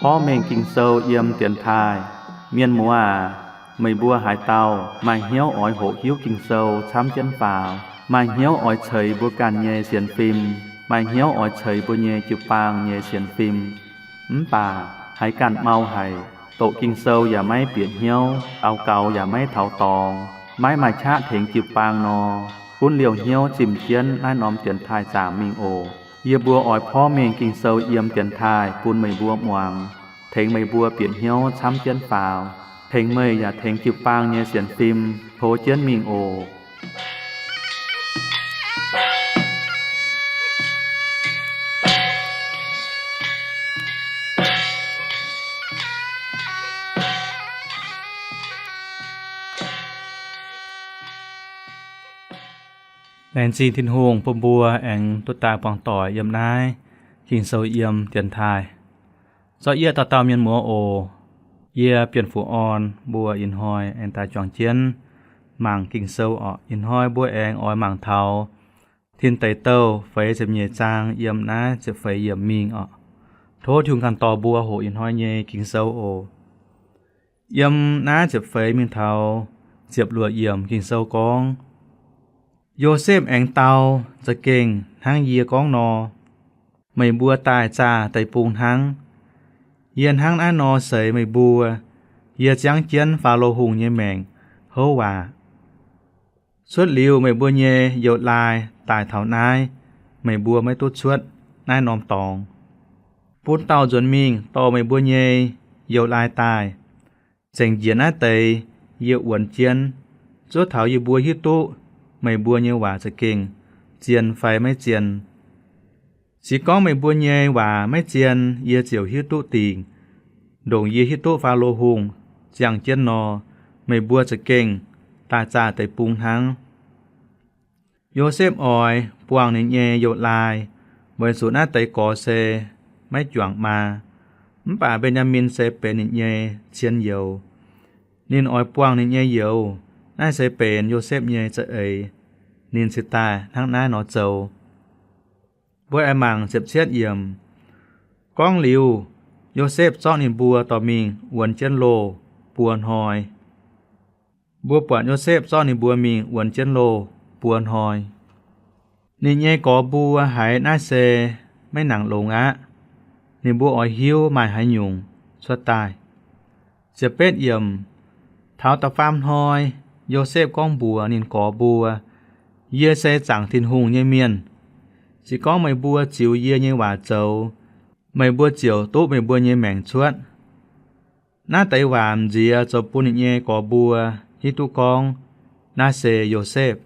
Porv mengh Ging-Sou yiem dienx taaih. Mienh muoz aac, meih mbuo haaix dauh maaih hnyouv oix hoqc hiuv Ging-Sou camv jienv faaux, maaih hnyouv oix ceix mbuo ganh nyei sienx fim, maaih hnyouv oix ceix mbuo nyei jiu-baang nyei sienx fim, mv baac haiz ganh mau haic, doqc Ging-Sou yaac maiv bieqc hnyouv, daux gaux yaac maiv taux dorngx, maiv maaih qaqv tengx jiu-baang nor, gunv liouh hnyouv zimh jienv naaiv norm dienx taaih zaangc mingh oc. Yie mbuo oix porv mengh Ging-Sou yiem dienx taaih bun meih mbuo muangx, tengx meih mbuo bieqc hnyouv camv jienv faaux, tengx meih yaac tengx jiu-baang nyei sienx fim tov jienv mingh oc. Laengz zingh Tin-Hungh bun mbuo aengx duqv daaih buangh doic yiem naaiv Ging-Sou yiem dienx taaih. Zorqv yie dauh dauh mienh muoz oc. Yie Bienh Fuqv Orn mbuo ih hnoi aengx daaih juangc jienv mangc Ging-Sou orqc. Ih hnoi mbuo aengx oix mangc taux Tin Deic Douh feix ziepc nyeic zaang yiem naaiv ziepc feix yiemc mingh orqc. Tov Tin-Hungh ganh dorh mbuo hoqc ih hnoi nyei Ging-Sou oc. Yiem naaiv ziepc feix mingh taux ziepc luoqc yiemc Ging-Sou gorngv, Yosepv aengx dau, Za'gengh hnangv yie gorngv nor, meih mbuo daaih zaah deic-bung hnangv. Yie hnangv naaiv nor seix meih mbuo, yie ziangv jienv Faalo Hungh nyei maengc houv waac. Cuotv liuz meih mbuo nyei youz-laai daaih taux naaiv, meih mbuo maiv duqv cuotv naaiv norm dorngx. Bun dauh nzuonx mingh dorh meih mbuo nyei youz-laai daaih, zengc njiec naaiv deix yie wuonx jienv, zuov taux yie mbuo hiuv duqv meih mbuo nyei waac za'gengh zien fai maiv zien. Se gorngv meih mbuo nyei waac maiv zien, yie ziouc hiuv duqv dingc. Ndongc yie hiuv duqv Faalo Hungh ziangh jienv nor, meih mbuo za'gengh daaih zaah deic-bung hnangv. Yosepv oix buangh ninh nyei youz-laai, weic zuqc naaiv deix gorx se maiv juangc maa. Mv baac Mben^yaa^min se benx ninh nyei cien youz. Ninh oix buangh ninh nyei youz. Naaiv se benx Yosepv nyei za'eix. Ninh cingx daaih hnangv naaiv nor zoux. Mbuo aengx mangc ziepc cietv yiemc. Gorngv liuz, Yosepv zorqv ninh mbuo dorh mingh wuonx jienv loh buo hnoi. Mbuo buatc Yosepv zorqv ninh mbuo mingh wuonx jienv loh buo hnoi. Ninh nyei gorx mbuo haiz naaiv se maiv nangc longx aqv. Ninh mbuo oix hiuv maaih haaix nyungc cuotv daaih. Ziepc betv yiemc. Taux da'faam hnoi, Yosepv gorngv mbuox ninh gorx mbuo, Yie se zaangc Tin-Hungh nyei mienh. Se gorngv meih mbuo ziux yie nyei waac zoux, meih mbuo ziouc duqv meih mbuo nyei maengc cuotv. Naaiv deix waac m'nziex zoux bun ninh nyei gorx mbuo hiuv duqv gorngv naaiv se Yosepv.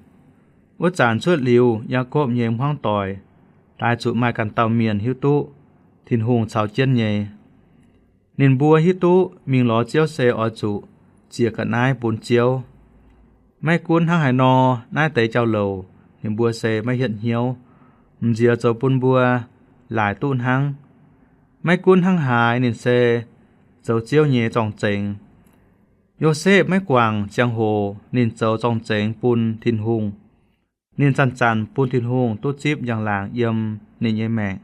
Wuov zanc cuotv liuz, Yaakopv nyei hmuangv doic daaih zuqc maaih ganh dauh mienh hiuv duqv Tin-Hungh caux jienv nyei. Ninh mbuo hiuv duqv mingh lorz Ziouv se oix zuqc ziec ga'naaiv bun Ziouv. Maiv gunv hnangv haaix nor, naaiv deix jauv-louc ninh mbuo se maiv hietv hnyouv, m'nziex zoux bun mbuo laaic duqv hnangv. Maiv gunv hnangv haaix, ninh se zoux Ziouv nyei zorng-zengx. Yosepv maiv guangc ziangh hoc ninh zoux zorng-zengx bun Tin-Hungh. Ninh zanc-zanc bun Tin-Hungh duqv zipv njang-laangc yiem ninh nyei maengc,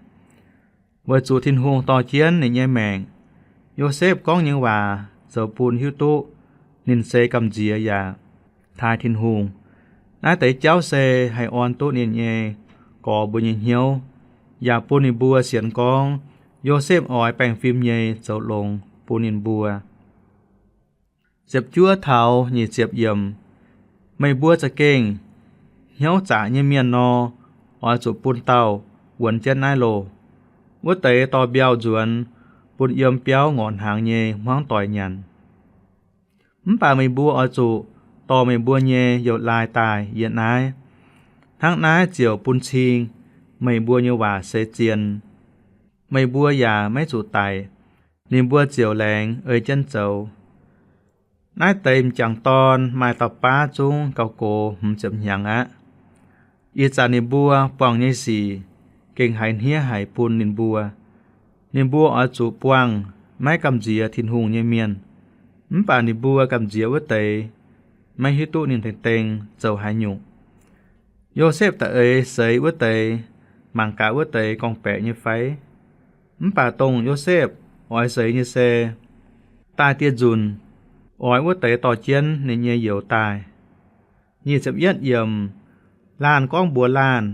weic zuqc Tin-Hungh dorh jienv ninh nyei maengc. Yosepv gorngv nyei waac zoux bun hiuv duqv ninh se gamh nziex yaac taaih Tin-Hungh. Naaiv deix jauv se haih orn duqv ninh nyei gorx mbuo nyei hnyouv, yaac bun ninh mbuo sienx gorngv Yosepv oix baengh fim nyei zoux longx bun ninh mbuo. Ziepc juov taux nyic ziepc yiemc. Meih mbuo za'gengh hnyouv zaqc nyei mienh nor, oix zuqc bun dauh wuonx jienv naaiv loh. Wuov deix dorh mbiauh nzuonx bun yiem biauv ngorc hnaangx nyei hmuangv doic nyanc. Mv baac meih mbuo oix zuqc dorh meih mbuo nyei youz-laai daaih yie naaiv. Hnangv naaiv ziouc bun cing meih mbuo nyei waac se zien. Meih mbuo yaac maiv zuqc daic. Ninh mbuo ziouc laengz ei jienv zoux. Naaiv deix m'jangc dorn maaih dauh baav zungv gauh gox hmz ziepc hnyangx aqv. Ih zanc ninh mbuo buangh nyei sic gengh haiz hniev haic bun ninh mbuo. Ninh mbuo oix zuqc buangh maiv gamh nziex Tin-Hungh nyei mienh. Mv baac ninh mbuo gamh nziex wuov deix, maiv hiuv duqv ninh dengdeng zoux haaix nyungc. Yosepv da'eix seix wuov deix mangc gaax wuov deix gorngv-baeqc nyei fai? Mv baac dongh Yosepv oix seix nyei se, daaih dieh nzunc oix wuov deix dorh jienv ninh nyei youz daaih. Nyic ziepc yietv yiemc, laanh gorngv mbuox laanh,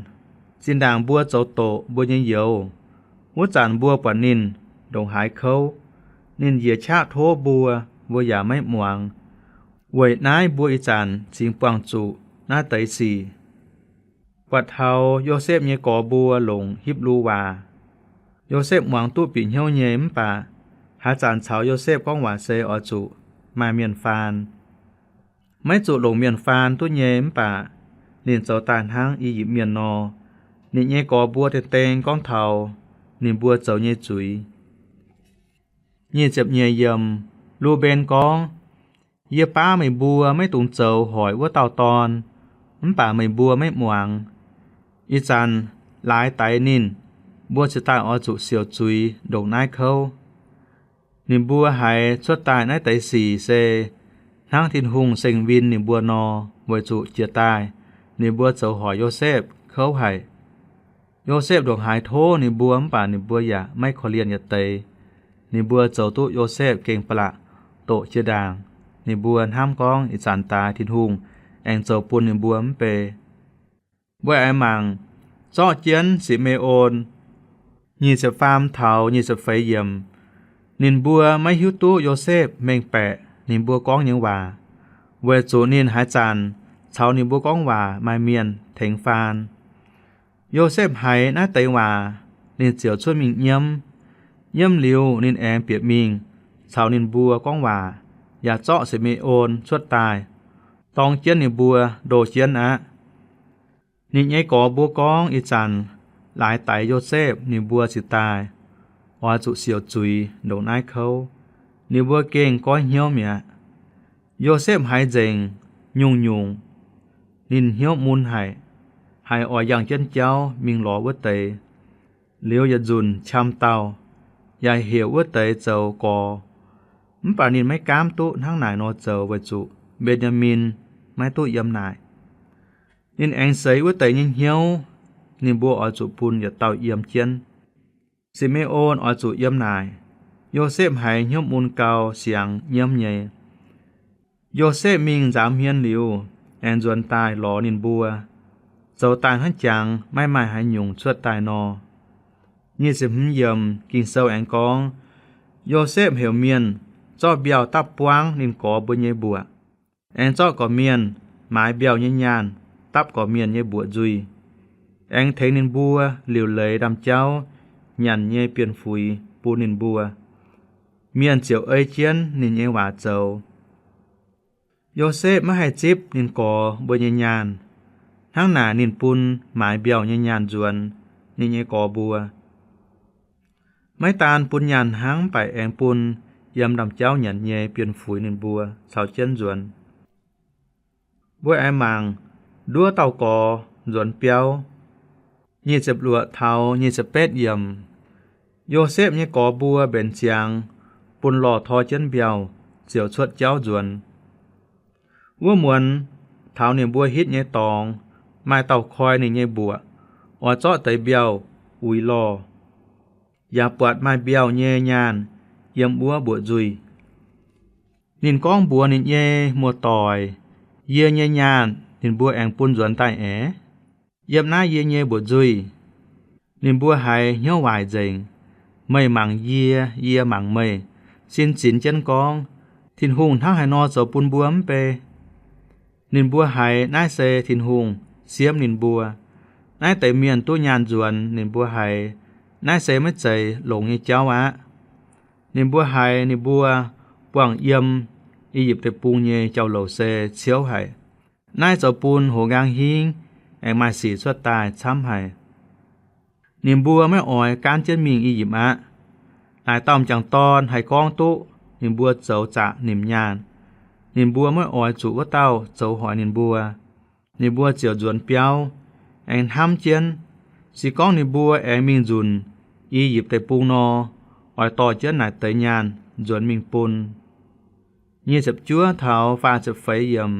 Zinh ndaangc mbuo zoux doqc mbuo nyei youz, wuov zanc mbuo buatc ninh ndongc haaix kouv. Ninh njiec qaqv tov mbuo, mbuo yaac maiv muangx. Weic naaiv mbuo ih zanc cingx buangh zuqc naaiv deix sic. Buatc taux Yosepv nyei gorx mbuo longc Hipv^lu Waac. Yosepv muangx duqv bieqc hnyouv nyei mv baac haaix zanc caux Yosepv gorngv waac se oix zuqc maaih mienh faan. Maiv zuqc longc mienh faan duqv nyei mv baac ninh zoux daaih hnangv I^yipv Mienh nor. Ninh nyei gorx mbuo dengh dengh gorngv taux ninh mbuo zoux nyei zuiz. Nyic ziepc nyeic yiemc, Lu^mben gorngv, Yie baav meih mbuo maiv dungx zoux hoic wuov dauh dorn, mv baac meih mbuo maiv muangx. Ih zanc laaix daix ninh, mbuo cingx daaih oix zuqc siouc zuiz ndongc naaiv kouv. Ninh mbuo haiz cuotv daaih naaiv deix sic se hnangv Tin-Hungh seng-win ninh mbuo nor, weic zuqc jiex daaih ninh mbuo zoux hoic Yosepv kouv haic. Yosepv ndongc haaix tov ninh mbuo mv baac ninh mbuo yaac maiv korv-lienh yietc deix. Ninh mbuo zoux duqv Yosepv gengh ba'laqc doqc jiex ndaangc. Ninh mbuo hnamv gorngv ih zanc daaix Tin-Hungh aengx zoux bun ninh mbuo mv bei. Mbuo aengx mangc zorqv jienv Si^me^on nyic ziepc faam taux nyic ziepc feix yiemc. Ninh mbuo maiv hiuv duqv Yosepv mengh baeqc ninh mbuo gorngv nyei waac, weic zuqc ninh haaix zanc caux ninh mbuo gorngv waac maaih mienh tengx faan. Yosepv haiz naaiv deix waac, ninh ziouc cuotv mingh nyiemv. Nyiemv liuz ninh aengx bieqc mingh caux ninh mbuo gorngv waac, yaac zorqv Si^me^on cuotv daaih, dorng jienv ninh mbuo ndoh jienv aqv. Ninh nyei gorx mbuo gorngv ih zanc laaix daix Yosepv ninh mbuo cingx daaih oix zuqc siouc zuiz ndongc naaiv kouv. Ninh mbuo gengh goiv hnyouv mi'aqv. Yosepv haiz nzengc nyungc-nyungc, ninh hnyouv mun haic, haiz oix yangh jienv jauv mingh lorz wuov deix. Liuz yietc nzunc qam dauh, yaac heuc wuov deix zoux gorx. Mv baac ninh maiv gaamv duqv hnangv naaic nor zoux weic zuqc Mben^yaa^min maiv duqv yiem naaic. Ninh aengx seix wuov deix nyei hnyouv, ninh mbuo oix zuqc bun yietc dauh yiem jienv. Si^me^on oix zuqc yiem naaic. Yosepv haiz hnyouv mun gau siangx nyiemv nyei. Yosepv mingh nzaamz hmien liuz, aengx nzuonx daaih lorz ninh mbuo, zoux daaih hnangv jangx maiv maaih haaix nyungc cuotv daaih nor. Nyic ziepc hmz yiemc, Ging-Sou aengx gorngv, Yosepv heuc mienh zorqv mbiauh dapv buangv ninh gorx mbuo nyei mbuoqc, aengx zorqv gorqv-mienh maaiz mbiauh nyei nyaanh dapv gorqv-mienh nyei mbuoqc nzuih, aengx tengx ninh mbuo liuc leiz ndaamv-jauv nyanc nyei bienh fuix bun ninh mbuo. Mienh ziouc ei jienv ninh nyei waac zoux. Yosepv maiv haih zipv ninh gorx mbuo nyei nyaanh. Hnangv naaic ninh bun maaiz mbiauh nyei nyaanh nzuonx ninh nyei gorx mbuo. Maiv daan bun nyaanh hnangv, mv baac aengx bun yiem ndaamv-jauv nyanc nyei bienh fuix ninh mbuo caux jienv nzuonx. Mbuo aengx mangc nduov dauh gorx nzuonx biauv. Nyic ziepc luoqc taux nyic ziepc betv yiemc. Yosepv nyei gorx mbuo mbenc ziangx bun lorh tor jienv mbiauh ziouc cuotv jauv nzuonx. Wuov muonz taux ninh mbuo hitv nyei dorngx, maaih dauh koi ninh nyei mbuoqc, oix zorqv deix mbiauh uix lorh, yaac buatc maaih mbiauh nyei nyaanh yiem wuov mbuoqc nzuih. Ninh gorngv mbuox ninh nyei muoz-doic, Yie nyei nyaanh ninh mbuo aengx bun nzuonx daaih aeqv, yiem naaiv yie nyei mbuoqc nzuih. Ninh mbuo haiz hnyouv waaic nzengc. Meih mangc yie, yie mangc meih, sin zinx jienv gorngv, Tin-Hungh hnangv haaix nor zoux bun mbuo mv bei? Ninh mbuo haiz naaiv se Tin-Hungh siemv ninh mbuo. Naaiv deix mienh duqv nyaanh nzuonx ninh mbuo haiz naaiv se maiv zeiz longx nyei jauv aqv. Ninh mbuo haiz ninh mbuo buangh yiem I^yipv Deic-Bung nyei jauv-louc se ciouv haic. Naaiv zoux bun hoz nqaang hingv aengx maaih sic cuotv daaih camv haic. Ninh mbuo maiv oix gaanv jienv mingh I^yipv aqv. Naaic dauh m'jangc dorn haih gorngv duqv ninh mbuo zoux zaqc nimc nyaanh. Ninh mbuo maiv oix zuqc wuov dauh zoux hoic ninh mbuo. Ninh mbuo ziouc nzuonx biauv, aengx hnamv jienv, se gorngv ninh mbuo aengx mingh nzunc I^yipv Deic-Bung nor, oix dorh jienv naaic deix nyaanh nzuonx mingh bun. Nyic ziepc juov taux faah ziepc feix yiemc.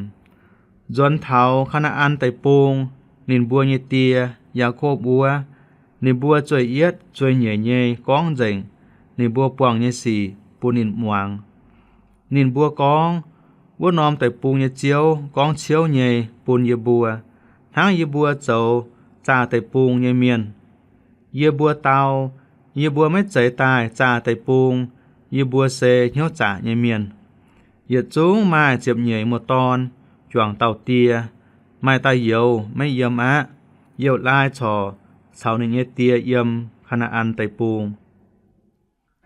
Nzuonx taux Kaa^naa^an Deic-Bung, ninh mbuo nyei die, Yaakopv wuov. Ninh mbuo zueih yietv zueih nyeic nyei gorngv nzengc ninh mbuo buangh nyei sic bun ninh muangx. Ninh mbuo gorngv, Wuov norm deic-bung nyei Ziouv gorngv ciouv nyei bun yie mbuo, hnangv yie mbuo zoux zaah deic-bung nyei mienh. Yie mbuo dau, yie mbuo maiv zeiz daaih zaah deic-bung. Yie mbuo se hnyouv zaqc nyei mienh. Yietc zungv maaih ziepc nyeic muoz-dorn juangc dauh die. Maaih dauh youz maiv yiem aqv. Youh laai corc caux ninh nyei die yiem Kaa^naa^an Deic-Bung.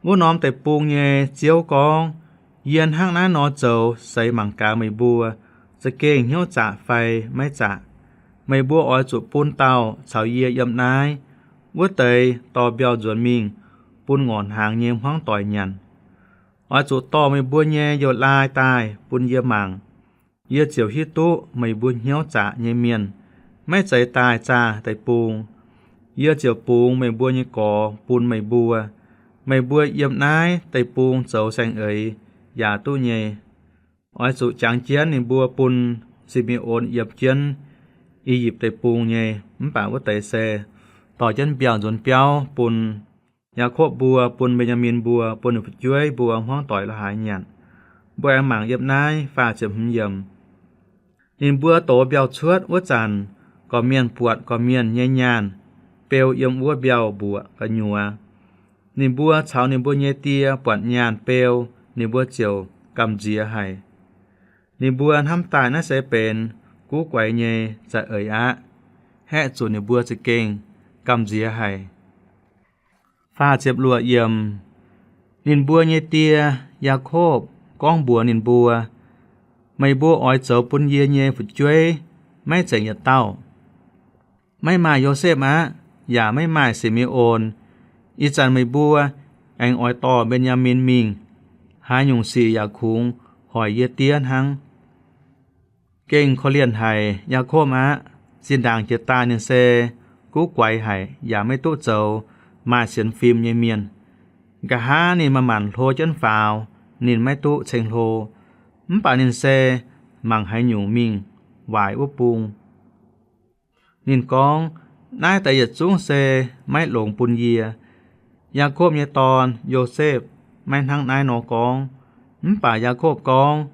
Wuov norm deic-bung nyei Ziouv gorngv, Yie hnangv naaiv nor zoux seix mangc gaax meih mbuo za'gengh hnyouv zaqc fai maiv zaqc. Meih mbuo oix zuqc bun dauh caux yie yiem naaiv. Wuov deix dorh mbiauh nzuonx mingh bun ngorc hnaangx nyei hmuangv doic nyanc. Oix zuqc dorh meih mbuo nyei youh laai daaih bun yie mangc. Yie ziouc hiuv duqv meih mbuo hnyouv zaqc nyei mienh maiv zeiz daaih zaah deic-bung. Yie ziouc bungx meih mbuo nyei gorx bun meih mbuo. Meih mbuo yiem naaiv deic-bung zoux saeng-eix yaac duqv nyei. Oix zuqc jangx jienv ninh mbuo bun Si^me^on yiem jienv I^yipv Deic-Bung nyei, mv baac wuov deix se dorh jienv mbiauh nzuonx biauv bun Yaakopv mbuo, bun Mben^yaa^min mbuo, bun ninh fu'jueiv mbuo hmuangv doic la'haaix nyanc. Mbuo aengx mangc yiem naaiv faah ziepc hmz yiemc. Ninh mbuo dox mbiauh cuotv wuov zanc, gorqv-mienh buatc gorqv-mienh nyei nyaanh beu yiem wuov mbiauh mbuoqc gu'nyuoz. Ninh mbuo caux ninh mbuo nyei die buatc nyaanh beu, ninh mbuo ziouc gamh nziex haic. Ninh mbuo hnamv daaih naaiv se benx guv guaix nyei za'eix aqv. Haeqv zuqc ninh mbuo za'gengh gamh nziex haic. Faah ziepc luoqc yiemc. Ninh mbuo nyei die, Yaakopv, gorngv mbuox ninh mbuo, Meih mbuo oix zoux bun yie nyei fu'jueiv maiv zeiz yietc dauh. Maiv maaih Yosepv aqv, yaac maiv maaih Si^me^on. Ih zanc meih mbuo aengx oix dorh Mben^yaa^min mingh. Haaix nyungc sic yaac kungx hoic yie diev hnangv. Gengh korv-lienh haic Yaakopv aqv. Zinh ndaangc jiex daaih ninh se guv guaix haic yaac maiv duqv zoux maaih sienx fim nyei mienh. Nqa'haav ninh manc-manc hlo jienv faaux, ninh maiv duqv ceng-hlo. Mv baac ninh se mangc haaix nyungc mingh waaic wuov bung. Ninh gorngv, Naaiv deix yietc zungv se maiv longx bun yie. Yaakopv nyei dorn, Yosepv, maiv hnangv naaiv nor gorngv. Mv baac Yaakopv gorngv,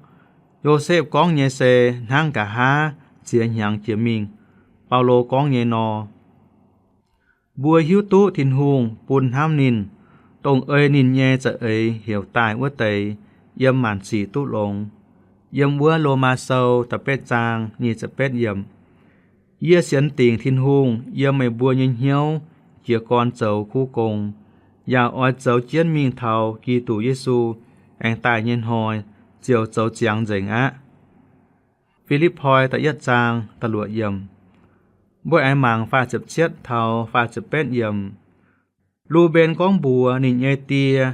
Yosepv gorngv nyei se hnangv nqa'haav ziex hnyangx jiex mingh Baulo gorngv nyei nor. Mbuo hiuv duqv Tin-Hungh bun hnamv ninh, dongh ei ninh nyei za'eix heuc daaih wuov deix, yiem maanc sic duqv longx. Yiem wuov Lomaa Sou da'betv zaang nyic ziepc betv yiemc. Yie sienx dingc Tin-Hungh yiem meih mbuo nyei hnyouv jiez gorn zoux kuv gong, yaac oix zoux jienv mingh taux Giduc Yesu aengx daaih nyei hnoi ziouc zoux ziangx nzengc aqv. Fi^lipv^poi da'yietv zaang da'luoqc yiemc. Mbuo aengx mangc faah ziepc cietv taux faah ziepc betv yiemc. Lu^mben gorngv mbuox ninh nyei die,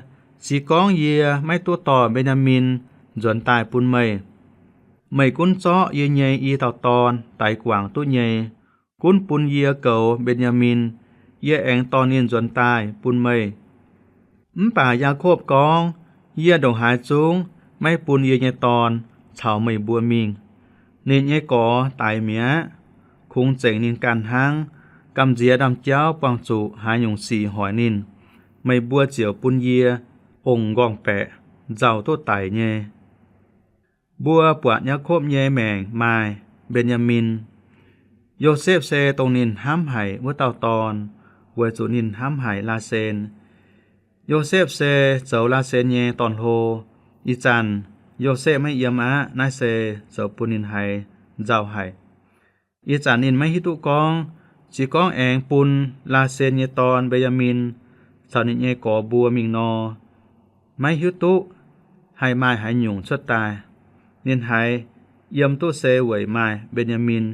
Se gorngv yie maiv duqv dorh Mben^yaa^min nzuonx daaih bun meih, meih gunv zorqv yie nyei i dauh dorn daix guangc duqv nyei. Gunv bun yie goux Mben^yaa^min, yie aengx dorh ninh nzuonx daaih bun meih. Mv baac Yaakopv gorngv, Yie ndongc haaix zungv maiv bun yie nyei dorn caux meih mbuo mingh. Ninh nyei gorx daix mi'aqv. Kungx zengc ninh ganh hnangv. Gamh nziex ndaamv-jauv buangh zuqc haaix nyungc sic hoic ninh, meih mbuo ziouc bun yie ong-nqorngv-baeqc nzauh duqv daic nyei. Mbuo buatc Yaakopv nyei maengc maaih Mben^yaa^min. Yosepv se dongh ninh hnamv haic wuov dauh dorn, weic zuqc ninh hnamv haic Laasen. Yosepv se zoux Laasen nyei dorn-hlo. Ih zanc Yosepv maiv yiem aqv. Naaiv se zoux bun ninh haiz nzauh haic. Ih zanc ninh maiv hiuv duqv gorngv, se gorngv aengx bun Laasen nyei dorn, Mben^yaa^min, caux ninh nyei gorx mbuo mingh nor, maiv hiuv duqv haih maaih haaix nyungc cuotv daaih. Ninh haiz yiem duqv se weic maaih Mben^yaa^min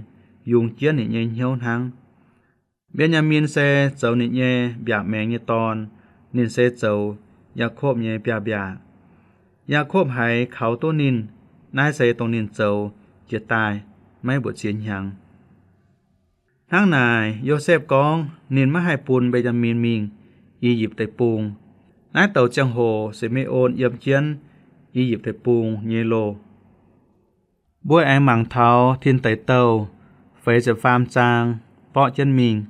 yungz jienv ninh nyei hnyouv hnangv. Mben^yaa^min se zoux ninh nyei mbiaauc maengx nyei dorn. Ninh se zoux Yaakopv nyei mbiaauc mbiaac. Yaakopv haiz kaux duqv ninh. Naaiv se dongh ninh zoux jiex daaih maiv mbuoqc ziex hnyangx. Hnangv naaic, Yosepv gorngv ninh maiv haih bun Mben^yaa^min mingh I^yipv Deic-Bung. Naaiv douc ziangh hoc Se^me^on yiem jienv I^yipv Deic-Bung nyei loh. Mbuo aengx mangc taux Tin Deic Douh feix ziepc faam zaang. mborqv jienv mingh,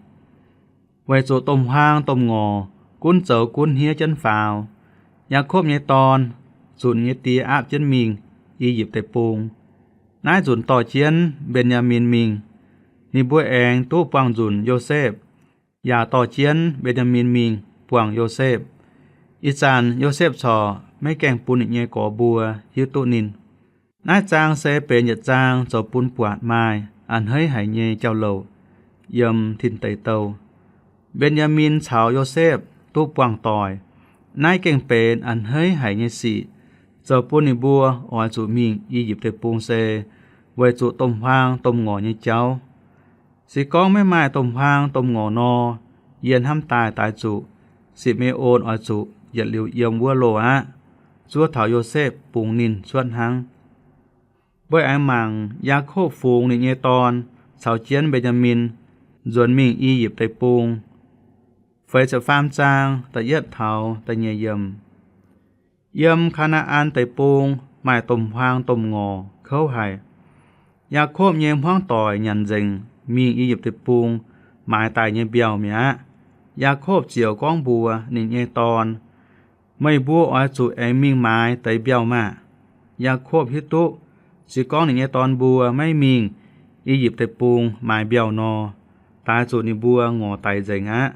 weic zuqc domh huaang domh ngorc gunv zoux gunv hniev jienv faaux. Yaakopv nyei dorn zunc nyei die aapv jienv mingh I^yipv Deic-Bung. Naaiv nzunc dorh jienv Mben^yaa^min mingh. Ninh mbuo aengx duqv buangh nzunc Yosepv, yaac dorh jienv Mben^yaa^min mingh buangh Yosepv. Ih zanc Yosepv corc maiv gaengh bun ninh nyei gorx mbuo hiuv duqv ninh. Naaiv zaang se benx yietc zaang zoux bun buatc maaih a'hneiv haic nyei jauv-louc. Yiem Tin Deic Douh, Mben^yaa^min caux Yosepv duqv buangh doic. Naaiv gengh benx a'hneiv haic nyei sic, zoux bun ninh mbuo oix zuqc mingh I^yipv Deic-Bung se weic zuqc domh huaang domh ngorc nyei jauv. Se gorngv maiv maaih domh huaang domh ngorc nor, yie hnamv daaih daix zuqc Si^me^on oix zuqc yietc liuz yiem wuov loh aqv, zuov taux Yosepv bungx ninh cuotv hnangv. Mbuo aengx mangc Yaakopv fungx ninh nyei dorn caux jienv Mben^yaa^min nzuonx mingh I^yipv Deic-Bung. Feix ziepc faam zaang da'yietv taux da'nyeic yiemc. Yiem Kaa^naa^an Deic-Bung maaih domh huaang domh ngorc kouv haic. Yaakopv nyei hmuangv doic nyanc nzengc mingh I^yipv Deic-Bung maaiz daic nyei mbiauh mi'aqv. Yaakopv ziouc gorngv mbuox ninh nyei dorn, Meih mbuo oix zuqc aengx mingh maaiz deix mbiauh maah! Yaakopv hiuv duqv se gorngv ninh nyei dorn mbuo maiv mingh I^yipv Deic-Bung maaiz mbiauh nor, daix zuqc ninh mbuo ngorc daic nzengc aqv.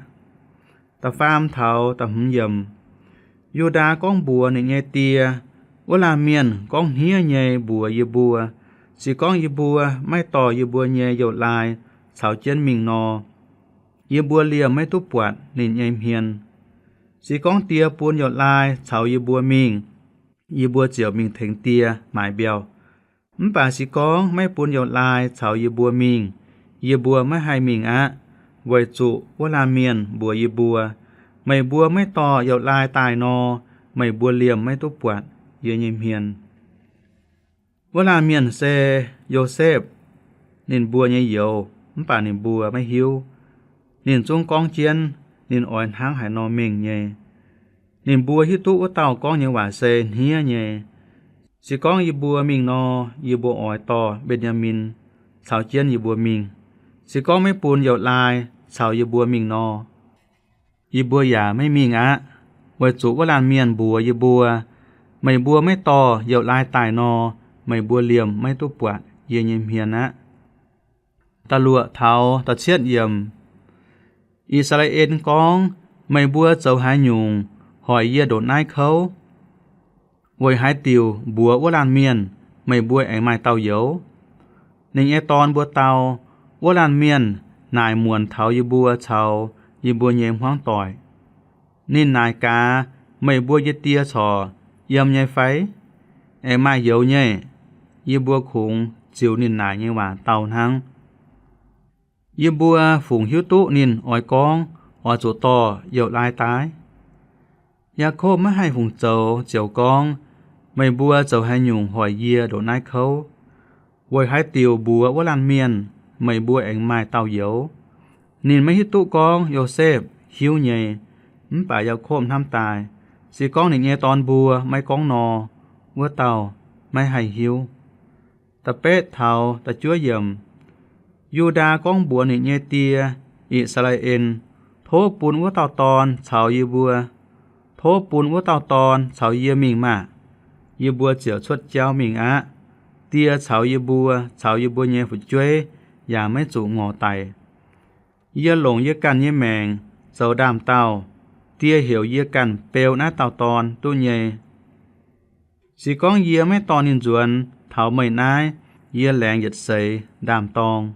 Da'faam taux da'hmz yiemc. Yu^ndaa gorngv mbuox ninh nyei die, Wuov laanh mienh gorngv hniev nyei mbuox yie mbuo, se gorngv yie mbuo maiv dorh yie mbuo nyei youz-laai caux jienv mingh nor, yie mbuo liemh maiv duqv buatc ninh nyei hmien. Se gorngv die bun youz-laai caux yie mbuo mingh, yie mbuo ziouc mingh tengx die maaiz mbiauh. Mv baac se gorngv maiv bun youz-laai caux yie mbuo mingh, yie mbuo maiv haih mingh aqv, weic zuqc wuov laanh mienh mbuox yie mbuo, Meih mbuo maiv dorh youz-laai daaih nor, meih mbuo liemh maiv duqv buatc yie nyei hmien. Wuov laanh mienh se Yosepv, ninh mbuo nyei youz, mv baac ninh mbuo maiv hiuv. Ninh zungv gorngv jienv ninh oix hnangv haaix nor mengh nyei. Ninh mbuo hiuv duqv wuov dauh gorngv nyei waac se hniev nyei. Se gorngv yie mbuo mingh nor, yie mbuo oix dorh Mben^yaa^min caux jienv yie mbuo mingh. Se gorngv maiv bun youz-laai caux yie mbuo mingh nor, yie mbuo yaac maiv mingh aqv, weic zuqc wuov laanh mienh mbuox yie mbuo, Meih mbuo maiv dorh youz-laai daaih nor, meih mbuo liemh maiv duqv buatc yie nyei hmien aqv. Da'luoqc taux da'cietv yiemc. I^saa^laa^en gorngv, Meih mbuo zoux haaix nyungc hoic yie ndongc naaiv kouv? Weic haaix diuc mbuox wuov laanh mienh, Meih mbuo aengx maaih dauh youz? Ninh nyei dorn mbuo dau, Wuov laanh mienh naaic muonc taux yie mbuo caux yie mbuo nyei hmuangv doic. Ninh naaic gaax, Meih mbuo nyei die corc yiem nyei fai? Aengx maaih youz nyei? Yie mbuo kungx ziux ninh naaic nyei waac dau hnangv. Yie mbuo fungc hiuv duqv ninh oix gorngv oix zuqc dorh youz-laai daaih? Yaakopv maiv haih fungc zoux ziouc gorngv, Meih mbuo zoux haaix nyungc hoic yie ndongc naaiv kouv? Weic haaix diuc mbuox wuov laanh mienh, Meih mbuo aengx maaih dauh youz? Ninh maiv hiuv duqv gorngv Yosepv hiuv nyei. Mv baac Yaakopv hnamv daaih, Se gorngv ninh nyei dorn mbuo maiv gorngv nor, wuov dauh maiv haih hiuv. Da'betv taux da'juov yiemc. Yu^ndaa gorngv mbuox ninh nyei die, I^saa^laa^en, Tov bun wuov dauh dorn caux yie mbuo, tov bun wuov dauh dorn caux yie mingh maah! Yie mbuo ziouc cuotv jauv mingh aqv. Die caux yie mbuo caux yie mbuo nyei fu'jueiv yaac maiv zuqc ngorc daic. Yie longc yie ganh nyei maengc zoux ndaam-daauh. Die heuc yie ganh beu naaiv dauh dorn duqv nyei. Se gorngv yie maiv dorh ninh nzuonx taux meih naaiv, yie laengz yietc seix ndaam-dorng.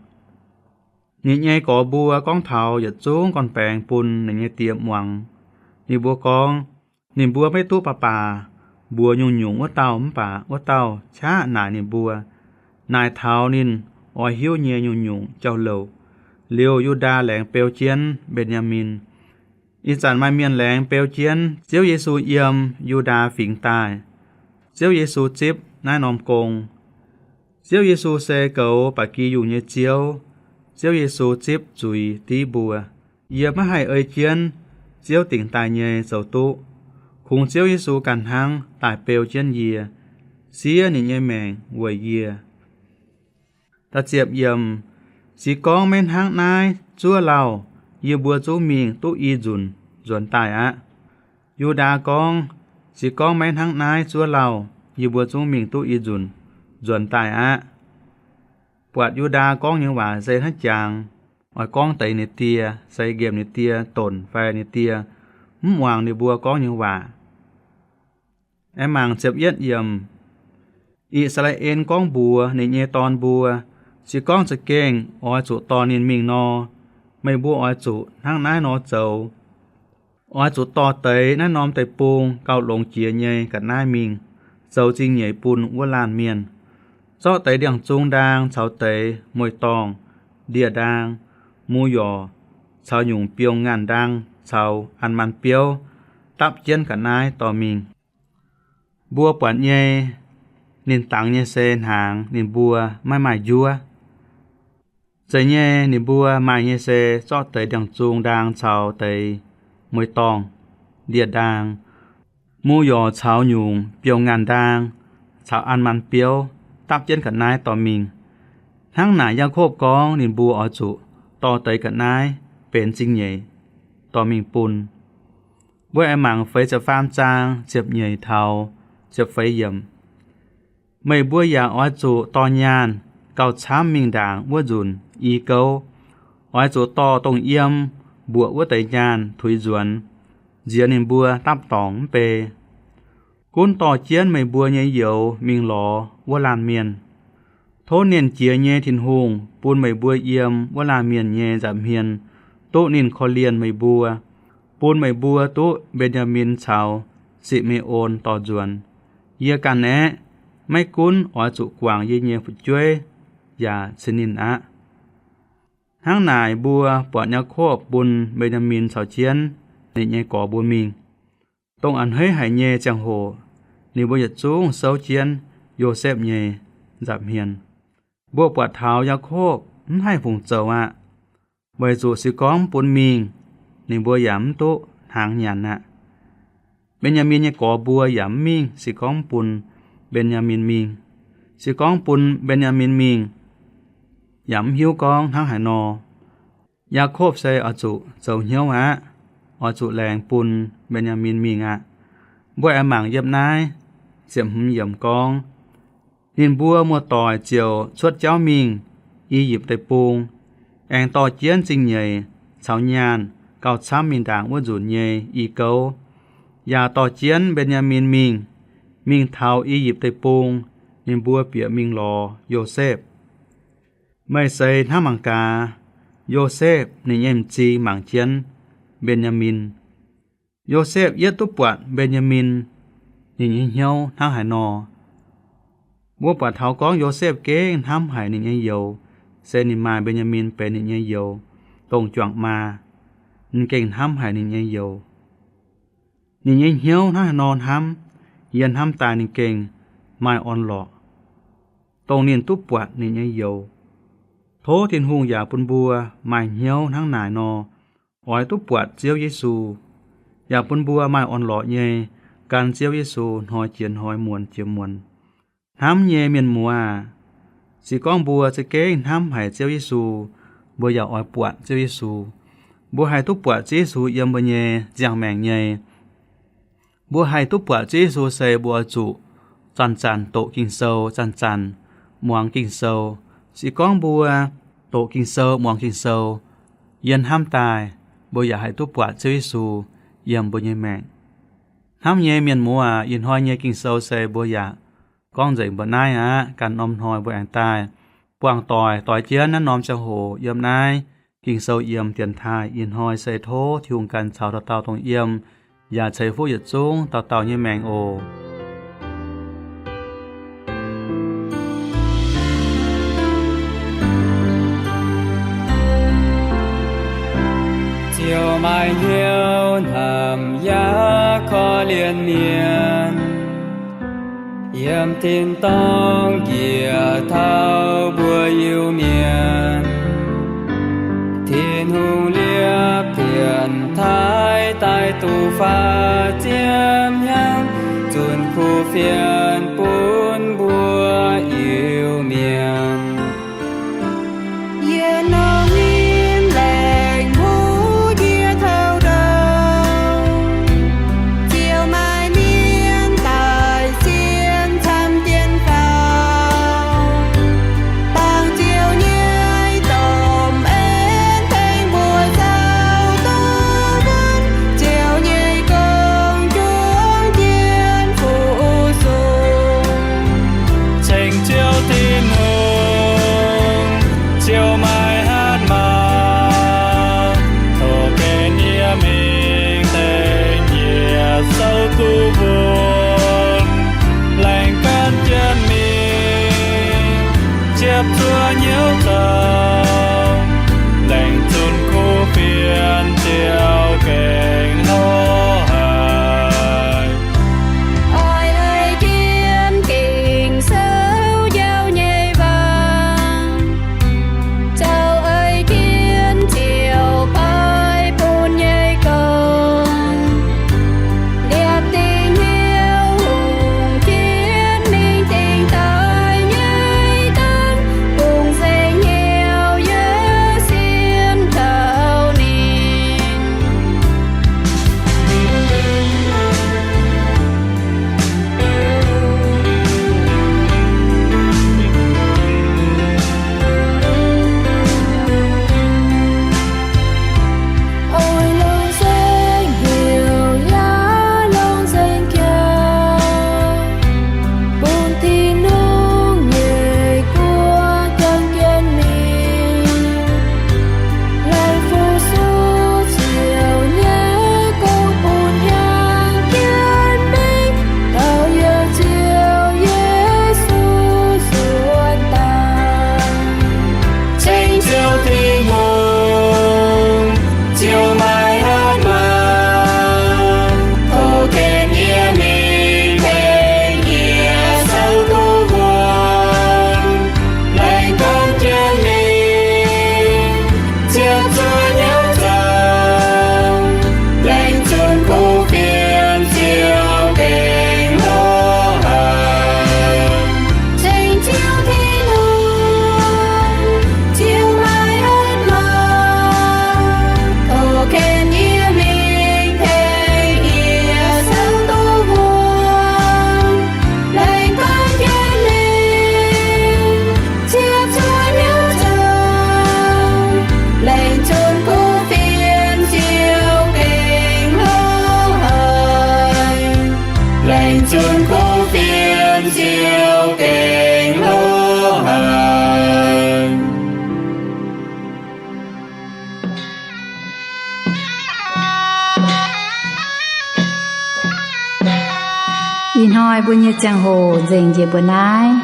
Ninh nyei gorx mbuo gorngv taux yietc zungv gorn-baengx bun ninh nyei die muangx. Ninh mbuo gorngv, Ninh mbuo maiv duqv baac baac mbuox nyungc-nyungc wuov dauh mv baac wuov dauh qaqv naaic ninh mbuo, naaic taux ninh oix hiuv nyei nyungc-nyungc jauv-louc. Liuz Yu^ndaa laengz beu jienv Mben^yaa^min. Ih zanc maaih mienh laengz beu jienv Ziouv Yesu yiem Yu^ndaa Fingx daaih. Ziouv Yesu zipv naaiv norm gong. Ziouv Yesu se goux ba'gi yungh nyei Ziouv. Ziouv Yesu zipv zuiz div mbuo. Yie maiv haih ei jienv Ziouv dingc daaih nyei zoux duqv. Kungx Ziouv Yesu ganh hnangv daaih beu jienv yie, siev ninh nyei maengc weic yie. Da'ziepc yiemc. Se gorngv maiv hnangv naaiv zuov lauh, yie mbuo zungv mingh duqv i nzunc nzuonx daaih aqv. Yu^ndaa gorngv, Se gorngv maiv hnangv naaiv zuov lauh, yie mbuo zungv mingh duqv i nzunc nzuonx daaih aqv. Buatc Yu^ndaa gorngv nyei waac se hnangv jangx, oix gorngv deix ninh die, se nqemh ninh die donc fai ninh die mv muangx ninh mbuo gorngv nyei waac. Aengx mangc ziepc yietv yiemc. I^saa^laa^en gorngv mbuox ninh nyei dorn mbuo, Se gorngv za'gengh oix zuqc dorh ninh mingh nor, meih mbuo oix zuqc hnangv naaiv nor zoux. Oix zuqc dorh deix naaiv norm deic-bung gauh longx jiex nyei ga'naaiv mingh, zoux zingh nyeic bun wuov laanh mienh. Zorqv deix ndiangx-zung ndaang caux deix mueiz-dorngh, ndie-ndaang, mu yorc caux nyungc biouv-ngaanh ndaang caux an man biouv dapv jienv ga'naaiv dorh mingh. Mbuo buatc nyei, ninh dangx nyei se hnaangx ninh mbuo maiv maaih njuov. Zeiz nyei, ninh mbuo maaih nyei se zorqv deix ndiangx-zung ndaang caux deix mueiz-dorngh, ndie-ndaang, mu yorc caux nyungc biouv-ngaanh ndaang caux an man biouv dapv jienv ga'naaiv dorh mingh. Hnangv naaic Yaakopv gorngv ninh mbuo oix zuqc dorh deix ga'naaiv benx zingh nyeic dorh mingh bun. Mbuo aengx mangc feix ziepc faam zaang ziepc nyeic taux ziepc feix yiemc. Meih mbuo yaac oix zuqc dorh nyaanh gauh camv mingh ndaangc wuov nzunc i gouv. Oix zuqc dorh dongh yiem mbuoqc wuov deix nyaanh tuix nzuonx, nziex ninh mbuo dapv dorngc mv bei. Gunv dorh jienv meih mbuo nyei youz mingh lorz wuov laanh mienh. Tov Nernh Jiex nyei Tin-Hungh bun meih mbuo yiem wuov laanh mienh nyei nza'hmien duqv ninh korv-lienh meih mbuo, bun meih mbuo duqv Mben^yaa^min caux Si^me^on dorh nzuonx. Yie ganh aeqv, maiv gunv oix zuqc guangc yie nyei fu'jueiv yaac ceix ninh aqv. Hnangv naaic mbuo buatc Yaakopv bun Mben^yaa^min caux jienv ninh nyei gorx mbuo mingh. Dongh a'hneiv haic nyei ziangh hoc, ninh mbuo yietc zungv souv jienv Yosepv nyei nza'hmien. Mbuo buatc taux Yaakopv mv haih fungc zoux aqv, weic zuqc se gorngv mv bun mingh, ninh mbuo yaac mv duqv hnaangx nyanc aqv. Mben^yaa^min nyei gorx mbuo yaac mv mingh se gorngv mv bun Mben^yaa^min mingh. Se gorngv bun Mben^yaa^min mingh, yaac mv hiuv gorngv hnangv haaix nor. Yaakopv se oix zuqc zoux hnyouv aqv, oix zuqc laengz bun Mben^yaa^min mingh aqv. Mbuo aengx mangc yiem naaiv ziepc hmz yiemc gorngv, ninh mbuo muoz-doic ziouc cuotv jauv mingh I^yipv Deic-Bung, aengx dorh jienv zingh nyeic caux nyaanh gauh camv mingh ndaangc wuov nzunc nyei i gouv, yaac dorh jienv Mben^yaa^min mingh. Mingh taux I^yipv Deic-Bung, ninh mbuo bieqc mingh lorz Yosepv. Meih seix hnamv mangc gaax, Yosepv ninh nyei m'zing mangc jienv Mben^yaa^min. Yosepv yietv duqv buatc Mben^yaa^min ninh nyei hnyouv hnangv haaix nor. Mbuo buatc taux gorngv Yosepv gengh hnamv haic ninh nyei youz, se ninh maaih Mben^yaa^min benx ninh nyei youz, dongh juangc maa. Ninh gengh hnamv haic ninh nyei youz. Ninh nyei hnyouv hnangv haaix nor hnamv, yie hnamv daaih ninh gengh maaih orn-lorqc, dongh ninh duqv buatc ninh nyei youz. Tov Tin-Hungh yaac bun mbuo maaih hnyouv hnangv naaic nor, oix duqv buatc Ziouv Yesu, yaac bun mbuo maaih orn-lorqc nyei gan Ziouv Yesu hnoi jiex hnoi, muonz jiex muonz. Hnamv nyei mienh muoz aac, se gorngv mbuo za'gengh hnamv haic Ziouv Yesu, mbuo yaac oix buatc Ziouv Yesu. Mbuo haih duqv buatc Ziouv Yesu yiem mbuo nyei ziangh maengc nyei. Mbuo haih duqv buatc Ziouv Yesu se mbuo oix zuqc zanc-zanc doqc Ging-Sou, zanc-zanc muangx Ging-Sou. Se gorngv mbuo doqc Ging-Sou, muangx Ging-Sou, yie hnamv daaih mbuo yaac haih duqv buatc Ziouv Yesu yiem mbuo nyei maengc. Hnamv nyei mienh muoz aac, ih hnoi nyei Ging-Sou se mbuo yaac gorngv nzengc mbuo naaiv aqv. Ganh norm hnoi mbuo aengx daaih buangh doic, doix jienv naaiv norm ziangh hoc yiem naaiv Ging-Sou yiem dienx taaih. Ih hnoi se tov Tin-Hungh ganh caux dauh dauh dongh yiem, yaac ceix fuqv yietc zungv dauh dauh nyei maengc oc. Ziouv maaih hnyouv hnamv yaac korv-lienh mienh, yiem tin-dorngh njiec taux mbuo Iu-Mienh. Tin-Hungh liepc pienx taaih daaih duqv faah ziepc hnyangx, zunh kuv fienx bun mbuo Iu-Mienh. Yie zunh kuv fienx Ziouv gengh hlo haic. Ih hnoi mbuo nyei ziangh hoc nzengc njiec mbuo naaiv.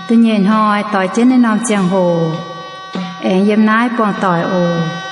Da'nyeic hnoi doix jienv naaiv norm ziangh hoc aengx yiem naaiv buangh doic oc.